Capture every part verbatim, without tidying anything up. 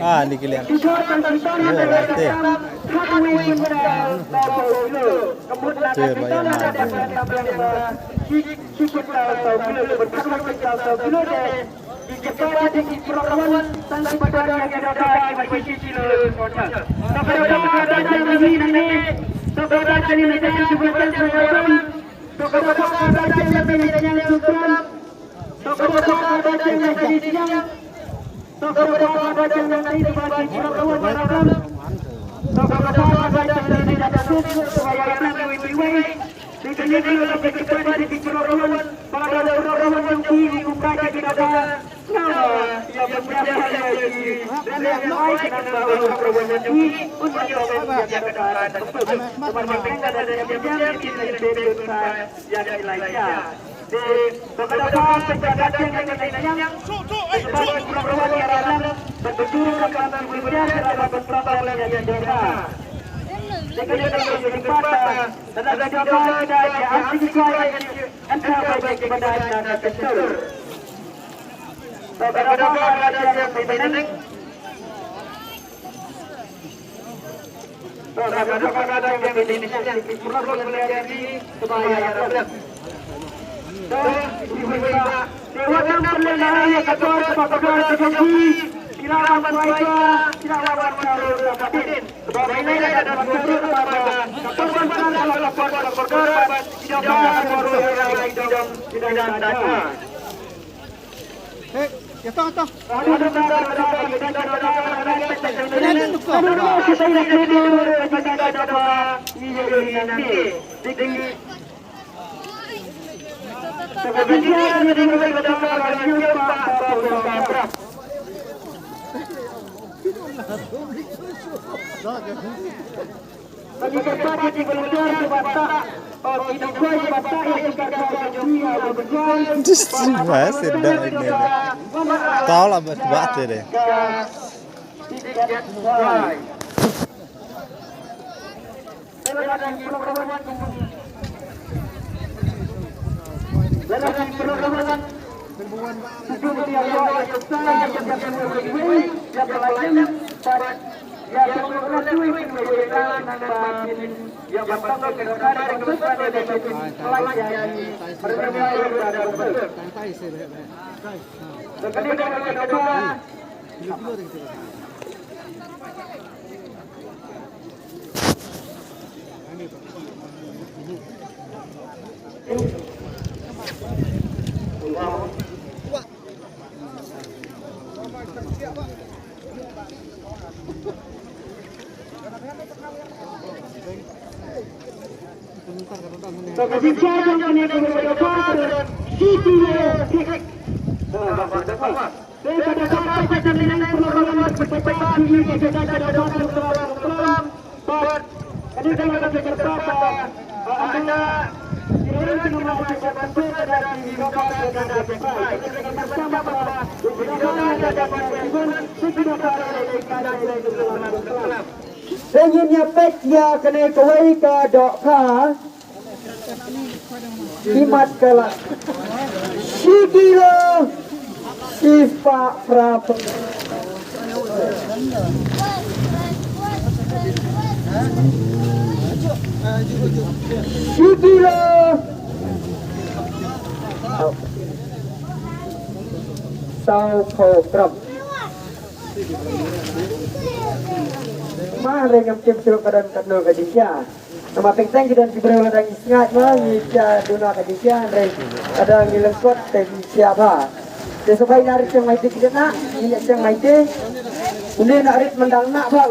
Ah, ni kilian. Oh, right there. Te ba ya ma. Just ba sedap ini. Tahu lah, bas bate deh. Te ngin ïa peit ïa kane kawei ka dohkha. Imat ka la shi kilo shispah phra phew. Shi kilo saw phew gram. Ma hynrei ngam tip shuh ka don katno ka jingkhia. Namar teng teng ki don ki briew lada ngi sngaid ma ngi khia duna ka jingkhia, hynrei lada ngi lyngkot te ngi khia bha. Te sngewbha ïa rit Chiang Mai te ki dei na, ïa Chiang Mai te. Une na rit myndang na bha.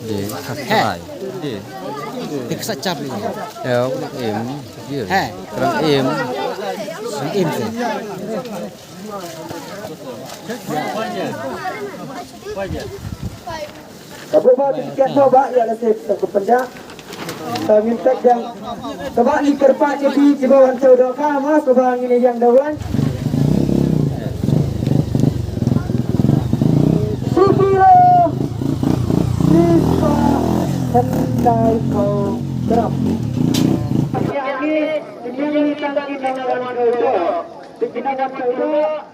Ye, subscribe. Ye. Te ka sa chap li. Ïa, u nang im. Ïa. He. Ka nang im. Im te. Ka buh ba ti kiat mo ba ïa la sep sa ku pynjah. Ka ngin tek dang. Kaba ngi kyrpad ïa phi kiba wan sawdong ka mo kaba ngin ïa ïeng da wan. Sipilo. Sipa. Khyndai ko. Drop. Ïa ngi, ïa ngi tang ki nang wan sawdong. Ki nang wan sawdong.